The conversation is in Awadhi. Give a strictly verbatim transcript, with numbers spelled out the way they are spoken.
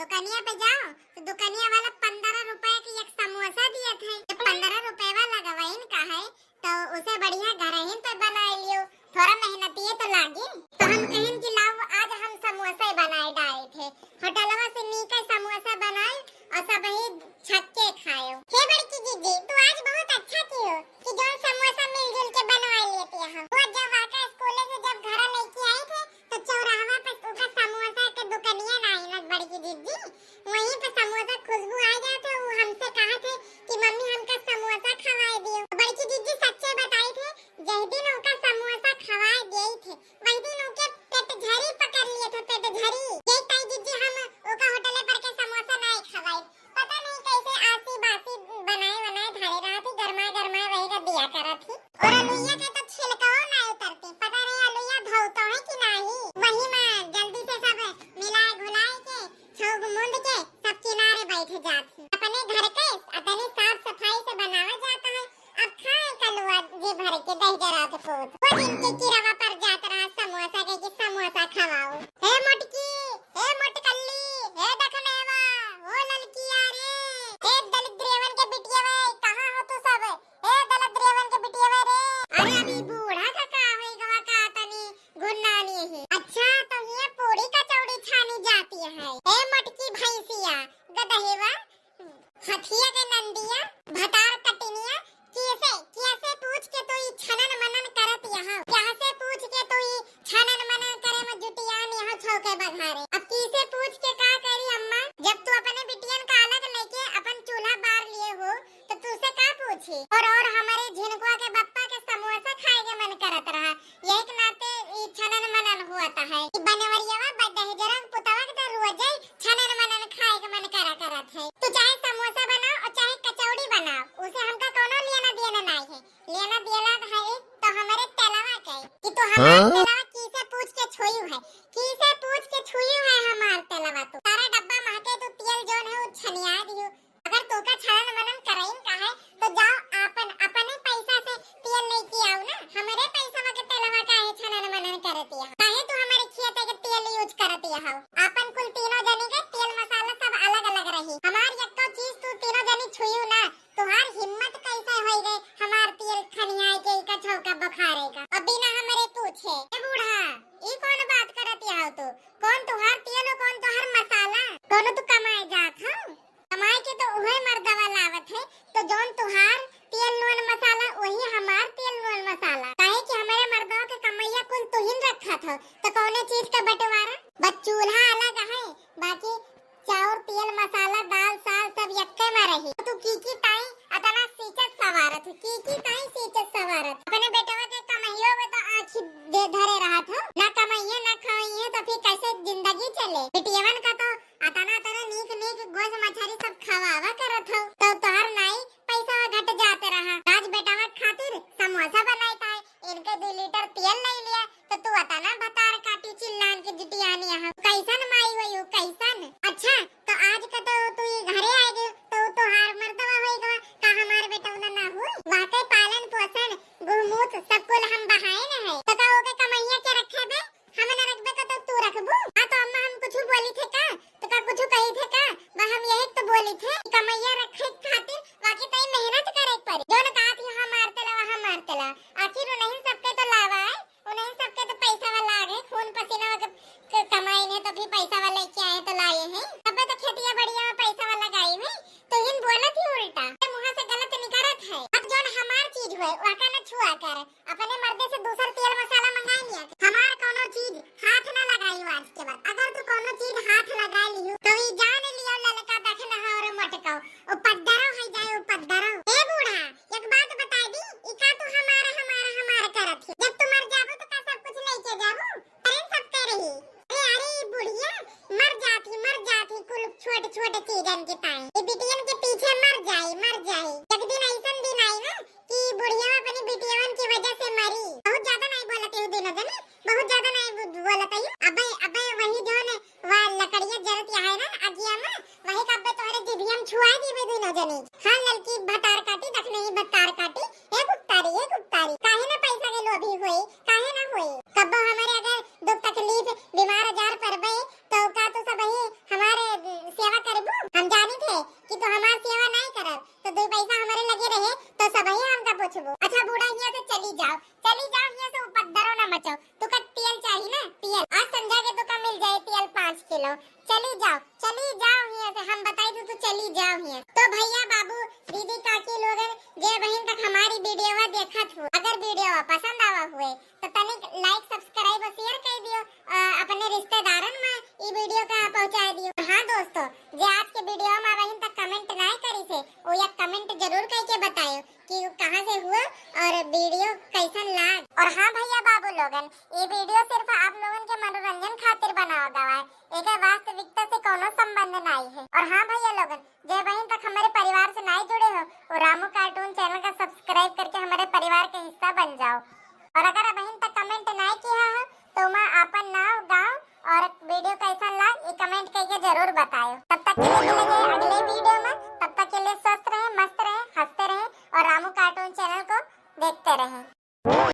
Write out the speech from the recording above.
दुकनिया पे जाओ तो दुकनिया वाला पन्द्रह रुपया के एक समोसा दियत है। जब पन्द्रह रुपया लगवाइन का है तो उसे बढ़िया घरहिन पे बनाए लियो, थोड़ा मेहनतिये तो लागी। तो हम कहिन कि लाओ आज हम समोसा बनाए डारे थे, होटलवा से नीके समोसा बनाए और सबही छक्के खायो। हे बड़की जीजी, तू आज बहुत अच्छा कियो कि जो समोसा मिलजुल के बनवा लेती हो। वो जब वाका स्कूले से जब घर लेके आई थे तो चौराहा पे ओका समोसा के दुकनिया ना आइनत बड़की जीजी, वहीं पे समोसा खुशबू आ जात है। वो हमसे कहा थे कि मम्मी हमका समोसा खवाए दियो। बड़की जीजी सच्चे बताई थे, जह दिन ओका समोसा खवाए दिए थे वही दिन ओके पेट झरी पकड़ लिए थे, पेट झरी। ये ताई जीजी हम ओका होटले पर के समोसा ना खवाए, पता नहीं कैसे आसी बासी बनाए बनाए धरे रहा थी, गरमाए गरमाए वही का दिया करा थी। और अलुइया के तो छिलकाओ ना उतरते, पता नहीं अलुइया धोतो है कि नहीं। वही में जल्दी से सब मिलाए घुलाए के छौग मूंद के सब किनारे बैठ जात ही। अपने घर के अतनी साफ सफाई से बनावा जाता है, अब खाए कलुआ जी भर के दहिजरा के पूत। वो दिन के किरवा पर जात रहा समोसा के कि समोसा खवाओ। हे मोटकी, हे मोटकल्ली, हे दखनेवा, ओ ललकिया रे, हे दलिद्रियवन के बिटिया वे, कहाँ हो तू सब? हे दलिद्रियवन के बिटिया वे रे। अरे अभी बूढ़ा का का होई गवा का तनी गुन्नानी है। अच्छा तो ये पूरी कचौड़ी छानी जाती है। हे मोटकी भैंसिया, गदहेवा, हथिया के नंदिया, भतार कटिनिया, कैसे, कैसे पूछ के तू ई छनन मनन करत यहाँ? कैसे पूछ के तू ई छनन मनन करे में जुटियान यहाँ छौके बघारे? अब कैसे पूछ के का करी अम्मा? जब तू अपने बिटियन का अलग लेके अपन चूल्हा बार लिए हो, तो तू से का पूछी? और, और हमारे झिनकुआ के बप्पा के समोसा खाए के मन करत रहा, यही के नाते ई छनन मनन हुआ था है। ई बनवरियावा ब-, दहिजरा के पुतवा के तो रोजे छनन मनन खाए के मन करा करत है। तू चाहे समोसा बनाओ और चाहे कचौड़ी बनाओ, उसे हमका कोनो लेना देना नाई है। लेना देना है तो हमारे तेलवा के, कि तू हमार हाँ? तेलवा की से पूछ के छुई है, की से पूछ के छुई है हमार तेलवा। तू सारा डब्बा महके तू तेल जोन है वो छनिया दियो। अगर तोका छनन मनन करइन का है तो जाओ आपन अपने पैसा से तेल लेके आओ ना, हमरे पैसा के तेलवा काहे छनन मनन करतिया? काहे तू हमारे खेत के तेल use करतिया हो? आपन कुल तीनों जनी के तेल मसाला सब अलग अलग रही, हमार यक्को चीज तू तीनों जनी छुइयो ना। तुहार हिम्मत कैसे होई गए हमार तेल खनियाए के इका छौका बुखारे का और बिना हमरे पूछे? ए बूढ़ा, ई कौन बात करतिया हो तू? कौन तुहार तेल और कौन तुहार मसाला? कौनो तू कमाए जात हो? कमाए के तो उहे मर्दवा लावत है, तो जौन तुहार तेल नून मसाला वही हमार तेल नून मसाला। काहे कि हमारे मर्दवा के कमैया कुल तुहिन रखत हो, तो कौने चीज का बंटवारा? बस चूल्हा अलग है, बाकी चाउर तेल मसाला दाल साल सब यक्के में रही। तू की की ताई अतना सीचत सवारत है, की की ताई सीचत सवारत। अपने बेटवा के कमैयो में तो आँखी दे धरे रहत हो, ना कमैये ना खवैये तो फिर कैसे जिंदगी चले? बिटियवन का तो अतना अतना नीक नीक गोस मछरी सब खवावा करत हो, तो तोहर नाई पैसा घट जात रहा। आज बेटवा खातिर समोसा बनाई ताई, इनके दो लीटर तेल ले लिया, तो तू अतना भतार काटी चिल्लान के जुटियानी यहाँ। कैसन माई होई हो, कैसन? अच्छा, तो आज का तो तू ये घरे आ गई, तो तोहार मर्दवा होई गवा, का हमार बेटौना ना होई? वाकई पालन पोषण, गुहमूत सब कुल हम बहाए न है, तो का ओके कमैया के रखे बे? हम न रखबे का तो तू रखबू? हाँ तो अम्मा हम कुछ बोली थे का? तो का कुछ कही थे का? बा हम यही तो बोली थे, कमैया रखे खातिर वाकई तई मेहनत करे के पड़ी। जो न कहा थी हमार तेला, हमार तेला, आखिर उन्हीं सबके तो लावा है, उन्हीं सबके तो पैसा वाला आ गए, खून पसीना के, के कमाई ने तो भी पैसा वाला लेके आए तो लाए हैं। अबे तो खेतिया बढ़िया में पैसा वाला गाई हुई, तो हिन बोलत ही उल्टा, ये मुँह से गलत निकलत है। अब जौन हमार चीज हुए, वाका न छुआ कर, अपने मर्दे से दूसर तेल मसाला मंगाए लिया। हमार कौनो चीज हाथ न लगाई आज के बाद। अगर तू कौनो चीज हाथ लगा लियो, तो ई जान लियो ललका दखना और मटकाओ, ओ पद्दरो है जाए, ओ पद्दरो। ए बूढ़ा, एक बात बता दी, ई का तू हमारा, हमारा, हमारा करत है? जब तू मर जाबो तो का सब कुछ लेके जाबो? अरे सब कह रही, अरे, अरे ई बुढ़िया मर जाती, मर जाती कुल छोट छोट चीजन के ताई। ये बिटियन के पीछे मर जाई, मर जाई। एक दिन ऐसन दिन आई ना कि बुढ़िया अपनी बिटियन की वजह से मरी। बहुत ज्यादा नहीं बोलती हूँ दोनों जनी, बहुत ज्यादा नहीं बो-, बोलती हूँ। अबे, अबे वही जो ने वह लकड़िया जरत यहाँ है ना अगिया में, वही का अबे तोहरे जिभिया में छुआ दीबे दोनों जनी। हाँ ललकी भतार काटी, दखने ही भतार काटी। ए गुप्तारी, ए गुप्तारी, काहे ना पैसा के लोभी होई, काहे ना होई? कब्बो हमारे अगर दुख तकलीफ, बीमार आजार परबे, तो का तू सब ही हमारे, अ, लो। चली जाओ, चली जाओ हियाँ से, हम बताई दू तो चली जाओ हियाँ। तो भैया, बाबू, दीदी, काकी लोगन, जे बहिन तक हमारी वीडियोवा देखत हो, अगर वीडियोवा पसंद आवा हुए तो तनिक like, subscribe और share कर दियो, अ, अपने रिश्तेदारन में ई वीडियो का पहुँचाए दियो। हाँ दोस्तों, जे आज के वीडियो में बहिन तक comment नाय करी से, वो एक comment जरूर करके बतायो कि वो कहाँ से हुआ और वीडियो कैसन लाग। और हाँ भैया बाबू लोगन, ये वीडियो सिर्फ आप लोगन के मनोरंजन खातिर बनावा गवा है, एकर वास्तविकता से कोनो संबंध नाई है। और हाँ भैया लोगन, जे बहिन तक हमारे परिवार से नाई जुड़े हो, वो रामू cartoon channel का subscribe करके हमारे परिवार के हिस्सा बन जाओ। और अगर बहिन तक comment नाई किया हो, तो मैं आपन नाम, गाँव और वीडियो कैसन लाग, ये comment करके जरूर बतायो। तब तक के लिए मिलेंगे अगले वीडियो में। तब तक के लिए स्वस्थ रहें, मस्त रहें, हंसते रहें और रामू cartoon channel को देखते रहें।